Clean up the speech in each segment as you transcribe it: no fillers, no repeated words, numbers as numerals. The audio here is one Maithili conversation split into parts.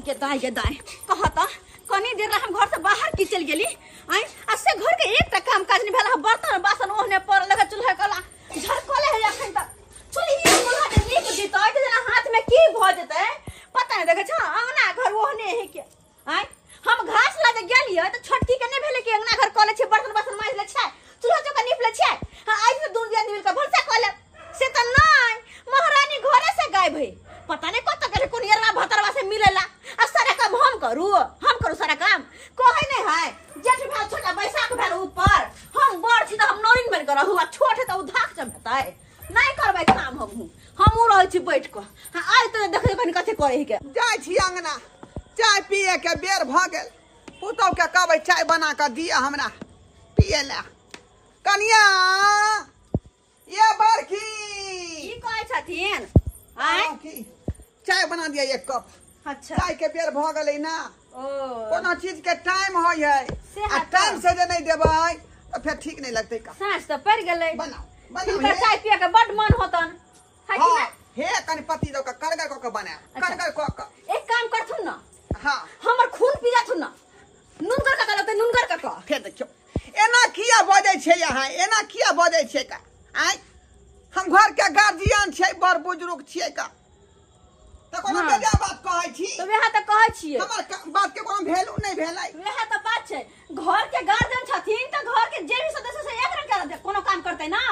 के दाई कह त कनी देर ला हम घर से बाहर की चल गेली आइ आ से घर के एकटा काम काज नहीं भेल। बर्तन बासन ओहने पर लगा चूल्हा कला झरकले है अखन तक। चूल्ही चूल्हा जे नीक जीतै त जेना हाथ में की भ जेतै पता नहीं। देखै छ अंगना घर ओहने है के आइ हम घास ला जे गेलियै त छोटकी के नहीं भेलै कि अंगना घर कऽ लै छै, बर्तन बासन माजि लै छै, चूल्हा चौका नीप लै छै। हां आइ से दूर दिया मिल के भरसा कऽ ले से त नहीं। महारानी घरे से गायब है, पता नहीं कत गेलै कोन यरवा भतरवा से मिलेला। आ सारा काम हम करू, हम करू सारा काम। कहै नहीं है जेठ भेल छोटा बैसाख भेल ऊपर, हम बड़ छी त हम नौरिन बनि के रहू आ छोट है त उ धाक चमकतै। नहीं करबै काम हमहूँ, हमहूँ रहै छी बैठ कऽ। हाँ आइ तऽ देखै कनि कथी करै के। जाइ छी अंगना चाय पिए के बेर भऽ गेल। पुतहु के कहबै चाय बना कऽ दिअ हमरा पिए लए। कनिया ये बड़की की कहै छथिन? आँय चाय बना दिअ एक कप। अच्छा चाय के बेर भऽ गेलै ना। ओ कोनो चीज के टाइम होइ है से आ हत। टाइम से जे नहीं देबै तऽ फेर ठीक नहीं लगतै का। साँझ तऽ पड़ि गेलै। बनाओ बनाओ हिनकर हे। चाय पिए के बड मन होतन है कि हाँ ना? हे कनि पत्ती दऽ कऽ करगर कऽ के बनायब। अच्छा। करगर कऽ के। एक काम करथुन ना, हाँ हमर खून पी जाथुन ना, नुनगर कऽ लगतै, नुनगर कऽ कऽ। फेर देखियौ एना किया बजै छै अहाँ, एना किया बजै छै का? आँय हम घर के गार्जियन छियै, बड़ बुजुर्ग छियै का, तऽ कोनो हाँ। बेजा बात कहै छी? तऽ वएह तऽ कहै छियै, हमर बात के कोनो वैल्यू नहीं भेलै। वएह तऽ बात छै, घर के गार्जियन छथिन तऽ घर के जे भी सदस्य से एक रंग के कोनो काम करतै ना।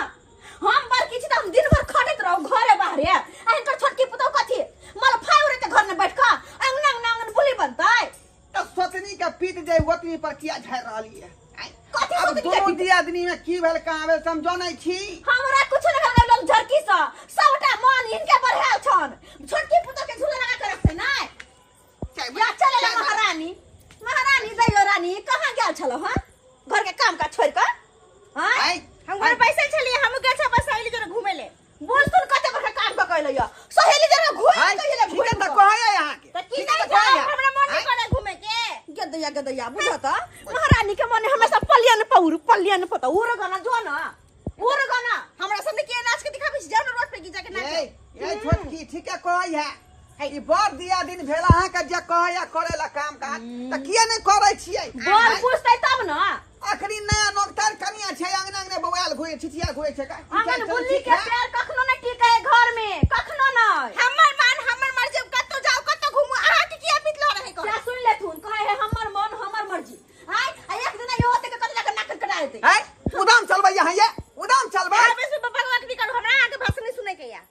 हम बड़की छी तऽ हम दिन भर खटैत रहू घरे बाहरे, आ हिनकर छोटकी पुतहु कथी मल फाइ उड़ैत घर में बैठ कऽ अंगना अंगना अंगन बुली बनतै। तऽ सोतनी के पीत जे ओतनी पर किया झाड़ि रहलियै? कथी अब सोतनी के दुनू पीत? दियादनी में की भेल कहाँ भेल समझो नहीं छी। हमरा कुछ नहीं भेल लोग झरकी सँ सबटा मन हिनके बढ़ायल छन, छोटकी पुतहु के झूला लगा के रखतै नै। चाय या चले चाय बना। महारानी, महारानी दैयो रानी कहाँ गेल छलौ हँ घर के काम काज छोड़ कऽ? हाँ आइ, हम घर बैसल छलियै, हम गेल छलियै बस सहेली जरे घूमे ले। बोल सुन कते बड़का काम कऽ कइले य सहेली जरे घूमे आइ, कइले ठीके तऽ कहैया अहाँके। तऽ की ठीके करै तऽ कहैया। छौ? हमरा मन नहीं आइ, करे घूमे के। गदैया गदैया बुझ त महारानी के मन हमेशा पलियन पौर पलियन पता उर गाना जो ना उर गाना। हमरा सब के नाच के दिखाबै छी, जाउ ना रोड पे की जाके नाच। ये ये छोटकी ठीके कहैया। ई बड़ दियादिन भेल अहाँके जे कहैया करे ला काम काज तऽ किया नहीं करै छियै? बोल पूछतै तब ना। अखनी नया नोकतार कनिया छै, अंगना अंगना बौआल घुरे छिछिया घुरे छै का। आंगन बुल्ली के पैर कखनो नहीं टिके है घर में, कखनो नहीं। हमर मन हमर मर्जी, कतौ जाउ कतौ घुमू, अहाँ के किया बीतलो रहै क्या सुन लेथुन कहै है हमर मन हमर मर्जी। आय आ एक दिन इहो होतै के कत जाके नाक कटा देतै। आय उदाम चलबै यहाँ ये उदाम चलबै। अहाँ बेसी बकबक नहीं करू, हमरा अहाँ के भाषण नहीं सुनै के या।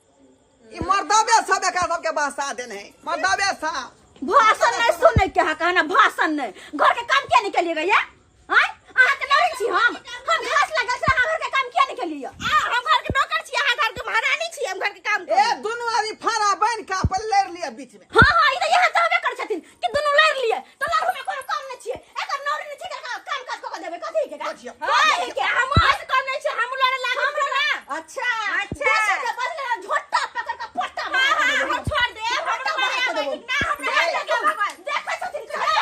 ई मर्दबे सब एकरा सबके बहसा देने है, मर्दबे सब। भाषण नहीं सुनै के हा कहना भाषण नहीं। घर के काम किया नहीं केलिए या? आय अहाँ के लड़ै छी हम घास लगल छै, अहाँ घर के काम किया नहीं केलिए? आ हम घर के नौकर छी, अहाँ घर के महारानी छी, हम घर के काम ए करू। दुनू आदमी फाड़ा बन के अपन लड़ लिया बीच में। हां हां ई त यहाँ चाहबे कर छथिन कि दुनू लड़ लिए त लड़ू में कोनो काम नहीं छियै, एकर नौरी नहीं छियै काम काज क के देबै कथी के? कथी? हां के हम आज काम नहीं छै, हम लड़े लागल हमरा छी ना। अच्छा अच्छा। दोसर के बदले झोटा पकड़ के पट्टा हां मार हां देबै। हम छोड़ देब, झोटा हमरा मार लड़े के आबै देबै। ना, हमरा लड़े के भगवान। देखै छथिन कि समझा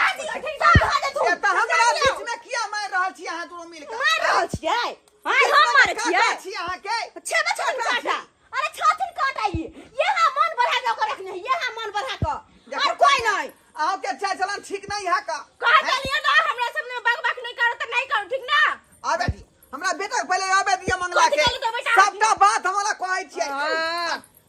देथुन। ए त हमरा बीच में किया मारि रहल छी अहाँ दुनू मिल के? मारि रहल छियै? आँय, हम मारै छियै? काका छी अहाँ के? छेबे छथिन कांटा। अरे छथिन कांटा ई। यहाँ मन बढ़ा के ओकर रखने है, यहाँ मन बढ़ा के। देखो और कोई नहीं। अहाँ के चाल चलन ठीक नहीं है का? कह देलियै ना, हमरा सब में बकबक नहीं करू त नहीं करू, ठीक ना? आबे दियौ हमरा बेटा के, पहिले आबे दियौ मंगला कथी के। कहली तो बेटा? सबटा बात हमरा कहै छियै।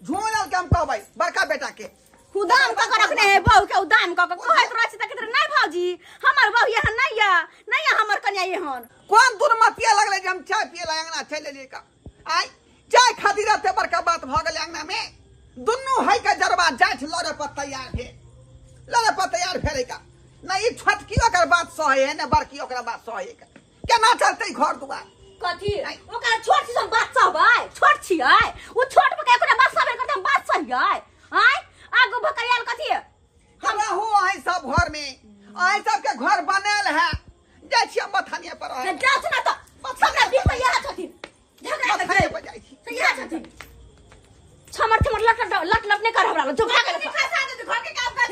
झोलल के हम कहबै बड़का बेटा के। उदाम क के रखने है बहू के, उदाम क के कहैत रहै छी त कहैत रहै, नहीं भौजी हमर बहू यहाँ नहीं या, नहीं या हमर कन्या एहन। कोन दुर्मतिया लगलै जे हम चाय पिए ला अंगना चलि एलियै का? आइ चाय खातिर एते बड़का बात भऽ गेलै अंगना में। दुनू है के जरबा जाँच लड़े पर तैयार भेल, लड़े पर तैयार भेलै का। नहीं ई छोटकी ओकर बात सहै है, ने बड़की ओकरा बात सहै है। केना चलतै घर दुआर? कथी ओकरा छोट छी हम बात सहबै? छोट छियै उ, छोट पर एकरा बात सहबै करतै, हम बात सहियै? आँय आगू भकरियाल कथी? हम रहू अहीं सब घर में, अहीं सबके घर बनल है। जाइ छी हम बथानिया पर रहै। जाउ छी ना त सबरा बीच में इएह छथिन झगड़ा के बथानिया पर जाइ छी। से इएह छथिन छमर छमर लट लट लट लट नहीं कर हमरा जो भाग गेल। खसा दे घर के काम काज।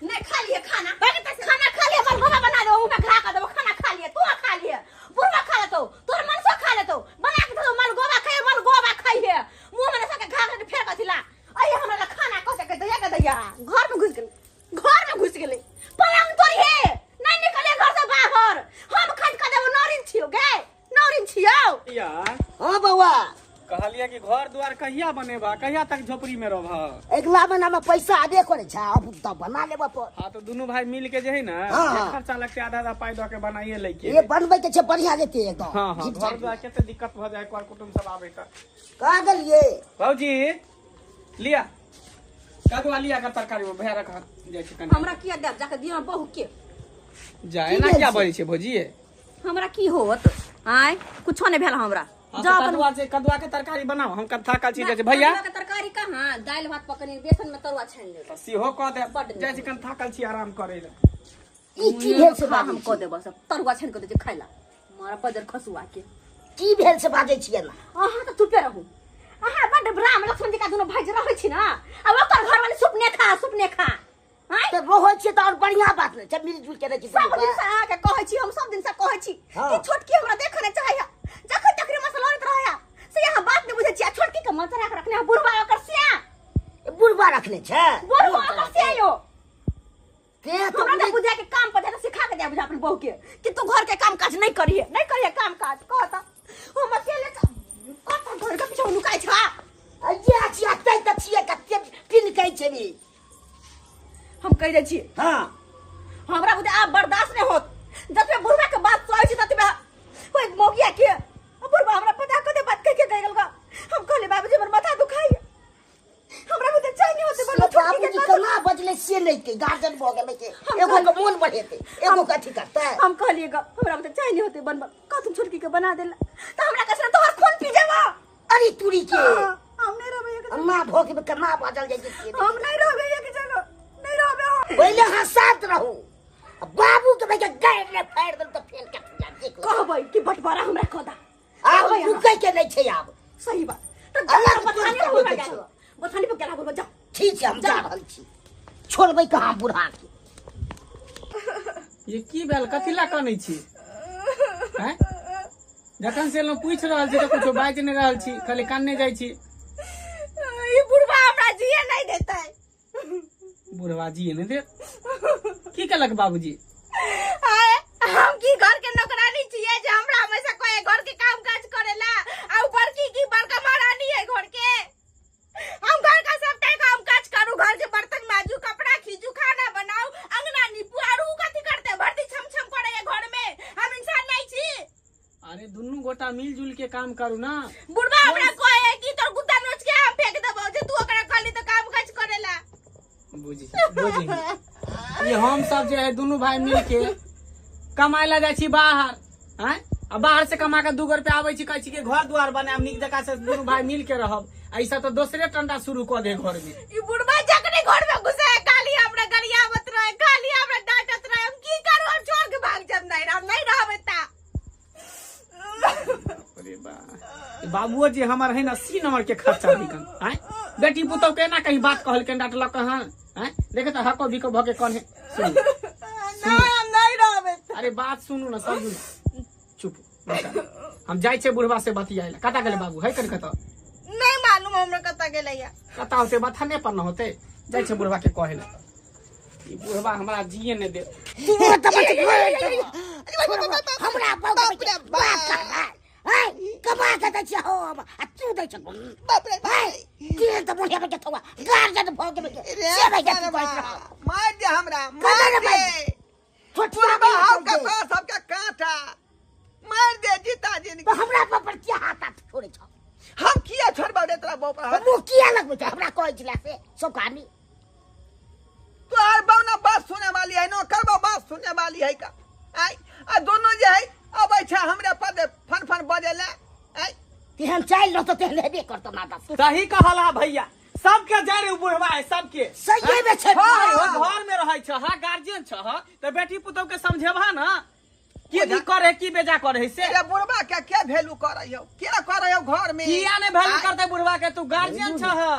नहीं खा लिए खाना, खाना खा लिए, मलगोबा बना दो, मुंह में घा कर दो, खाना खा लिए, तू खा लिए, बुढ़वा खा लेतो, तोर मन से खा लेतो, बना के दो मलगोबा खाए, मलगोबा खाइए, मुंह में सके घा के फेर कथिला। अये हमरा ला खाना कह के दैया के दैया घर में घुस गेल, घर में घुस घुस गेलै पलंग तोड़ी हे नहीं निकले घर से बाहर हम खट के देबो नौरिन छियो गे नौरिन छियो या हाँ बौआ कहलिए कि घर द्वार कहिया बनेबा कहिया तक झोपड़ी में रहब अगिला महीना में पैसा आबे करे छै अब तऽ बना लेबऽ पर हाँ तो दुनू भाई मिल के जे है ना हाँ, जे हाँ। खर्चा लगते आधा आधा पाई दऽ के बनाइए लै के ये बनबै के छै बढ़िया जेतै एकदम हाँ हाँ जीत घर जात। द्वार के दिक्कत भऽ जाए कर कुटुम्ब सब आबे तऽ कहाँ गेलियै बाबूजी लिया कदुआ लिया कर तरकारी में भैया रख जाइ छै कनी हमरा किया देब जाके दियौ बहू के जाए की ना भेल क्या छै? बजै छै भौजी हमरा की होत आय कुछो नहीं भेल हमरा हाँ, जाओ तो अपन कदुआ से कदुआ के तरकारी बनाओ हम कथा का चीज छै भैया कदुआ के तरकारी कहाँ दालि भात पकनी बेसन में तरुआ छानि लेब तऽ सेहो कऽ दे बड्ड नीक। जाइ छै कनि थाकल छी आराम करै लए ई की भेल से खा हम बाजै कऽ छी? देब सब तरुआ छानि कऽ दै छै खाय ला मारा बजर खसुआ के की भेल से बाजै छियै ना अहाँ तऽ चुपे रहू अहाँ बड्ड राम लक्ष्मण जी का दुनू भाई जे रहै छी ना आ ओकर घर वाली सुपने खा सुपने खा आँय तऽ रहै छियै तऽ और बढ़िया बात ने छै मिलजुल के रहै छी सब दिन से अहाँके कहै छी हम सब दिन से कहै छी हाँ। कि छोटकी हमरा देखऽ नहि चाहैया जखन तखने मसला लड़ैत रहैया से अहाँ बात नहि बुझै छी आ छोटकी के मचरा के रखने है बुढ़बा ओकर सिया बुढ़बा रखने छै बुढ़बा ओकर सिया यो ते तऽ हमरा तऽ बुझा के काम पर जाके सिखा के दे बुझा अपन बहू के कि तू घर के काम काज नहीं करिहे नहीं करिहे काम काज कहता हम अकेले कत घर के पीछे नुकाइ छा अइये छियै तै तऽ छियै कते पिनकै छै भी हम कहि दै छी हाँ हमरा बुझे आब बर्दाश्त नहीं होत जतबे बुढ़वा के बात सुनाइ छी ततबे ओइ मौगिया के आ बुढ़वा हमरा पता कते बात कह के गइल गा हम कहले बाबूजी हमर माथा दुखाई हमरा बुझे चाह नहीं होते बड़ छोटकी के बाबूजी केना बजले से नहीं के गार्जियन भऽ गेलै के हम एगो के कहलियै- मोन बढ़ेतै एगो के अथी करतै हम कहलिए गा हमरा बुझे चाह नहीं होते बनबा कह तुम छोटकी के बना देला त हमरा कसरा तोहर खून पी जेबा अरे तुरी के हम नहीं रहबे एक जगह अम्मा भऽ के केना बाजल जाइ छै से हम नहीं रहबे एक जगह नहीं रहबे हम। पहिले अहाँ शांत रहू आ बाबू के भैया गाड़ि ने फाड़ि देल तऽ फेर कट जा देख लो। कहबै कि बंटवारा हमरा कऽ दा आब कहबै अहाँ। रुकै के नहि छै आब सही बात तऽ अलग जा बथानी तोड़ के पर बैठे गेल बथानी पर गेला बोलबा जा ठीक छै हम जा जा। रहल छी छोड़बै कहाँ बूढ़ा के ये की भेल कथी ला कनै छी हैं जखन से एलहुँ पूछि रहल छी तऽ कुछो बाजि नहि रहल छी खाली कानने जाइ छी ई बुढ़वा हमरा जिए नहीं देतै बुढ़वा जी नहि देत की केलक बाबूजी आय, हम की घर के नौकरानी छियै जे हमरा हमेशा कहे घर के काम काज करेला आ ऊ बड़की की बड़का महारानी है घर के हम घर का सबटा काम काज करू घर के बर्तन माजू कपड़ा खींचू खाना बनाऊ अंगना नीपू आर ऊ कथी करते भर दिन छम छम करे है घर में हम इंसान नहीं छी अरे दुनू गोटा मिल जुल के काम करू ना बुढ़वा हमरा कहे है कि तोर गुद्दा नोच के हम फेंक देबो जे तू ओकरा कहली तो काम काज करेला बुझी बुझी ये हम सब जे है दुनू भाई मिल के कमाए ला जाइ छी बाहर हैं आ बाहर से कमा के 2 रुपया आबै छी कहै छी कि घर द्वार बनायब नीक जकाँ से दुनू भाई मिल के रहब ऐसा तो दोसरे टंडा शुरू कऽ दे घर में ई बुढ़वा जखने घर में घुसे है खाली हमरा गरियावत रहे खाली हमरा डांटत रहे हम की करू हम छोड़ के भाग जाब नहीं रहब नहीं रहब एता अरे बा ई बाबुओ जी हमर है ना 80 नंबर के खर्चा बिकन हैं बेटी पुतौ के ना कहीं बात कहल के डांटलक हन हैं देखे तो हको बिको भके कौन है सुनू नहीं हम नहीं रहब एता अरे बात सुनू ना समझू ना चुप बेटा। हम जाइ छै बुढ़वा से बतियाए ला कता गेलै बाबू है कर कता नहीं मालूम हमरा कता गेलै या कता होते बथने पर न होते जाइ छै बुढ़वा के कहे ला ई बुढ़वा हमरा जिए ने दे हमरा बाप रे बाप है कमा के दै छियै हम आ तू दै छ बाप रे है के त बुढ़िया के थवा गार्जियन भऽ गेलै रे से भै साला, मार दे हमरा कना मार रे दे भाई? छोटिया बुढ़बा हाउ के के पास सबके कांटा मार दे जीता तो जिनकी हमरा पर पर किया हाथ हाथ छोड़े छ हम किया छोड़बा दे तोरा बाप पर तो मुंह किया लगबै छ हमरा कहै छला से सब कहानी तोहर बौना बात सुने वाली है नो करबो बात सुने वाली है का आय आ दोनों जे है अबै छै हमरे पर फन फन बजे ले आय तेहन चालि रहतो तेहन हेबे करतो माता सही कहला भैया सबके जाय रे उ बुढ़वा है सबके सहिए में छै हाँ, ओ घर में रहै छ हा गार्जियन छ हा तऽ बेटी पुतोह के समझेबा ना की की करे की बेजा करे से रे बुढ़बा के के वैल्यू करै हो के करै हो घर में किया ने वैल्यू आय, करते बुढ़वा के तू गार्जियन छ हा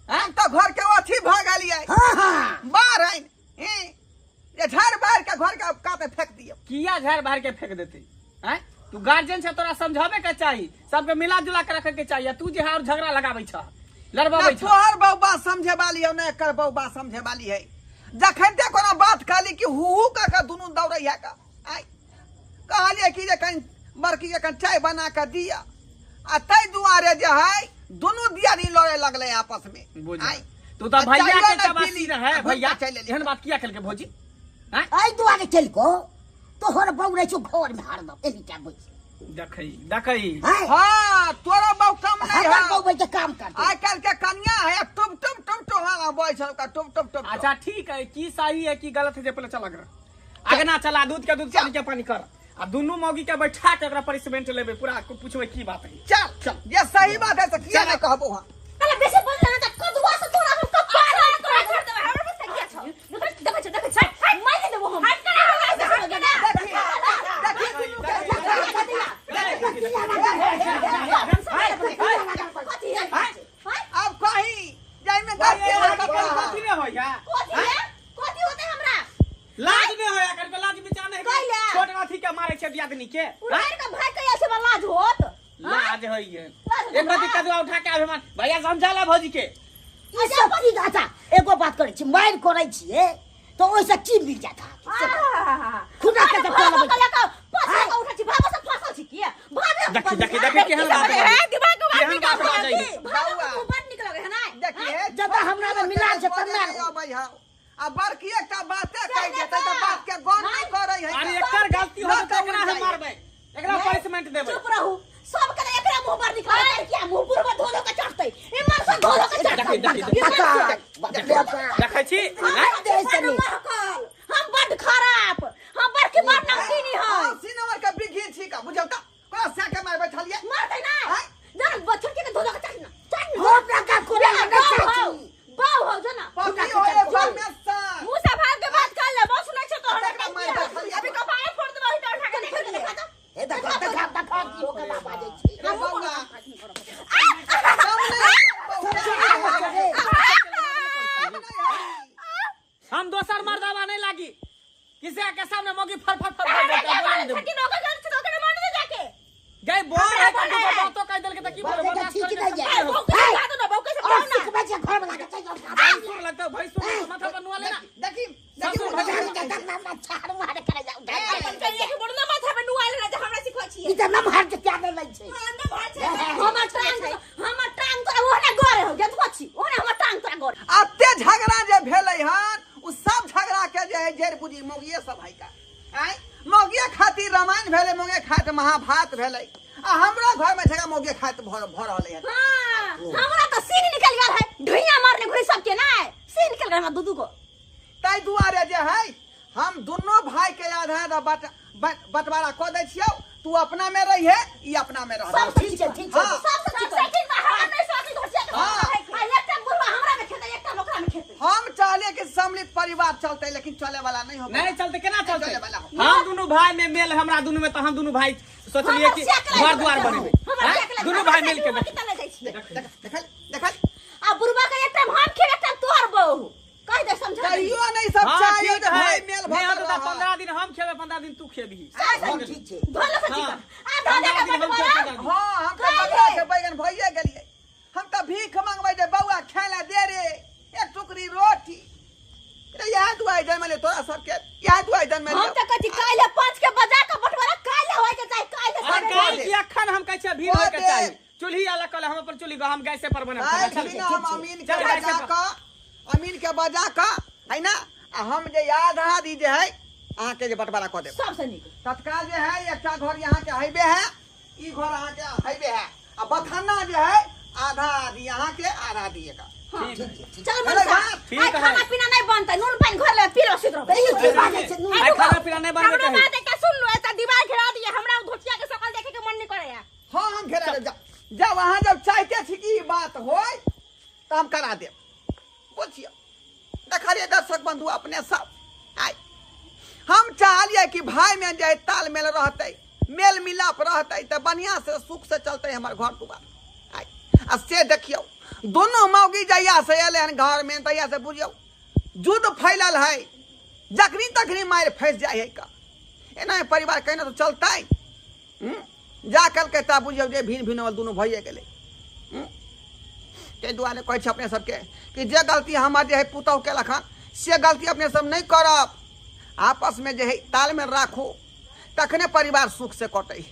हम तो घर के अथी भऽ गेलियै हाँ हाँ बाहर आइन ये झाड़ बाहर के घर के काते फेंक दियौ किया झाड़ बाहर के फेंक देते हैं तू गार्जियन छ तोरा समझावे के चाही सबके मिला जुला के रखे के चाही आ तू जे है और झगड़ा लगाबै छ ना लड़बाबै छ तोहर बौआ समझे वाली हो ना एकर बौआ समझे वाली है जखन ते कोनो बात करे कि हु हु कऽ कऽ दुनू दौड़ै है का। आइ कहलियै कि जे कनि बड़की के कनि चाय बना कऽ दिअ, आ ताहि दुआरे जे है दुनू दियारी लड़े लगलै आपस में। बुझ आइ तू तऽ भैया चाइयो के नहि चबासी पीली, रहै आ भैया घुरि कऽ चलि एली। एहन बात किया केलकै भौजी? आँय? एहि दुआरे केलको तोहर बहू रहै छौ घर में हरदम एही टा बैस। देखै देखै हैं? हाँ तोरा बहु कम नहीं हमर है। बहू बैठ के काम करतै। आइ काल्हि के कन्या है टुप टुप टुप टुप हाँ बजै छल ओकरा टुप टुप टुप। अच्छा ठीक है, की सही है की गलत है जे पहले चल अगना अगना चला, दूध के दूध पानी के पानी कर, आ दुनू मौगी के बैठा के ओकरा पनिशमेंट लेबै, पूरा पूछबै की बात है। चल चल जे सही बात है तो किया नहीं कहबो। हाँ अरे बेसी बोल ना त कदुआ से तोरा हम कपार हाथ कर देबै। हमरा पास किया छौ? देखै छ देखै छ मारि देबो हम। हट कर हमरा से हट कर। देखी दुनू के कथी है? अब कहीं जाहिमे गलती है ककरो। कथी नहि होइया? कथी है? कथी होते हमरा? लाज नहि होइया करके लाज विचार नहि कैला? छोट अथी के मारै छै दियादनी के। उड़ार के भाई कहिया से लाज होत? लाज होइए लाज एक बात कदुआ उठा के आबे मान भैया समझा ला भौजी के। ई सब चीज। अच्छा एगो बात करै छी, मारि करै छियै तऽ ओहिसँ की मिल जात अहाँके? खुदा के तऽ भागो चलबै। के लका पैसा के उठा छी, भागो से फसल छी किया भागो। देखी देखी देखी केहन बात है दिमाग के बात केहन निकाल बात बाजै है। भागो के मुंह बड़ निक लगे है ना। देखिए जब हमरा में मिलान छै तब ना। अबै है आ बड़की एकटा बाते कहि देतै तऽ बात के गौर नहि करै है। अरे एकर गलती हो तऽ एकरा हम जाइए। मारबै, एकरा पनिशमेंट देबै। चुप रहू सब के एकरा मुंह बड़ निक लगे किया मुंह पूर्व धो धो के चढ़तै इमर से धो धो के चढ़तै। देखी देखी देखै छी महकल हम बड खराब, हम बड़की बड़ नमकीनी है। हम सिनवर के बिघी छी का बुझल तऽ कोना से के मारबै छलियै मारतै ना आँय? जन बच्चन के धो धो के चढ़ना चढ़ना। हम टका खोले लगे चाची। बाऊ हो जना पति होए परमेश्वर। मुंह से भाग के बात कर ले, बहुत सुनै छौ तोहर। एकरा मारि के छलियै। अभी कपार फोड़ देबो हिटा उठा के देख ले। हे देखा देखा देखा की हो के बाजै छी। रे बौआ कम नहि हम दोसर मर्दावा नहीं लागी किसी के सामने मौगी फर फर फर फर बोलता है, बोले नहीं देबो। लेकिन ओकर गलती तो ओकरा मान दे जाके। गई बोल है तो बातो कह देल के त की बोले बाजै के ठीक नहि ए है। बहू के समझा दो ना, बहू के और समझाओ ना। सिखबै छै घर वाला के चलि जाउ। भैंसुर लगता है, भैंसुर माथा पर नुआ लेना। देखी देखी ससुर उठा भैंसुर। के अपन कहिए के बोल ना माथा पे नुआ लेना जे हमरा सिखबै छियै। ई तऽ नमहर के क्या नहि लै छै। हमर टांग हमर टांग तोरा ओहने गरे हो गेल छी, ओहने हमर टांग तोरा गरे। अते झगड़ा जे भेलै हन उ सब झगड़ा के जे है जड़ बुझी मौगिए सब है का। आँय मौगिए खातिर रामायण भेलै, मौगिए खातिर महाभारत भेलै, आ हमरो घर में झगड़ा मौगिए खातिर भऽ रहलै हन। हां हमरा त सीन निकल गेल है, ढुइया मारने घुरी सबके ना सीन निकल गेल हमरा दूदू को। ताहि दुआरे जे है हम दुनू भाई के आधा आधा बंटवारा कऽ दै छियौ, तू अपना में रहिहे ई अपना में रहतै। सब ठीक छै ठीक छै। हाँ। सब सब ठीक बा, हमरा नहीं सोची घोटिया के हाँ। आ एकटा बुढ़वा हमरा में खेतै एकटा ओकरा में खेतै। हम चाहले कि सम्मिलित परिवार चलते लेकिन चले वाला नहीं हो। नहीं चलते केना चलते? चले वाला हो। हम दुनू भाई में मेल हमरा दुनू में, तो हम दुनू भाई सोचलिए कि घर द्वार बनेबै। हमर हैं? दुनू भाई मिल के कितना ले जाइ छी। देख देखल देखल आ बुढ़वा के एकटा हम खेब एकटा तोहर बहू कहि दे समझा दे। कहियो नहीं सब हाँ, चाहिए ठीक जे है। भाई मेल नहीं भऽ होतै तऽ रहल। 15 दिन हम खेबै, 15 दिन तू खेबही। ठीक छै। धोलो से हाँ। चिकन आ धो दे के 15 दिन हम बंटवारा। खेबै, 15 दिन। हाँ हम तऽ काल्हि। बकरा के बैगन भइए गेलियै, हम तऽ भीख मंगबै जे बौआ खाय ला दे रे एक टुकड़ी रोटी। रे इएह दुआरे जन्मले तोरा सबके, इएह दुआरे जन्मले। हम तऽ कहै छी काल्हि 5 के बजा के बंटवारा काल्हि होय के चाही, काल्हि अरे सवेरे। काल्हि की अखन हम कहै छियै भीड़ कऽ होय के दे। चाही। चूल्ही अलग कऽ ले, हम अपन चूल्ही हम गैसे पर बनायब। काल्हि चल, खिना हम अमीन के चल, बजा गैसे पर। कऽ, अमीन के बजा कऽ है ना, आ हम जे आधा आधी जे है अहाँके जे बंटवारा कऽ देब। सबसे नीक तत्काल जे है एकटा घर अहाँके हेबे है, ई घर अहाँके हेबे है, आ बथाना जे है आधा आधी अहाँके आधा आधी एकर। ठीक है। चल अरे मनसा, बाप, ठीक आइ है। खाना पीना नहीं बनतै, नून पानि घर ले पी लो सुति रहबै। ई की बाजै छै नून? आइ खाना पीना नहीं बनबै हमरो के है। बात एकटा सुन लो, एकटा दीवार घेरा दिए, हमरा ओ धोतिया के शकल देखे के मन नहीं करैया। हाँ हम घेरा देब, जाओ जब अहाँ जब चाहते छी कि ई बात होय तऽ हम करा देब। बुझियौ देखलियै दर्शक बंधु अपने सब, आइ हम चाहलियै कि भाई में जे तालमेल रहतै, मेल मिलाप रहतै तऽ बढ़िआँ से सुख से चलतै हमर घर दुआर। आइ आ से देखियौ दुनू मौगी जहिया से एलै हन घर में तहिया से बुझियौ युद्ध फैलल है, जखनी तखनी मारि फँसि जाइ है का। एना परिवार केना तऽ चलतै? जा कलकै तऽ बुझियौ जे भिन्न भिन्न दुनू भइए गेलै। ताहि दुआरे कहै छी अपने सबके कि जे गलती हमर जे है पुतहु केलक हन से गलती अपने सब नहि करब। आपस में जे है तालमेल राखू, तखने परिवार सुख से कटै।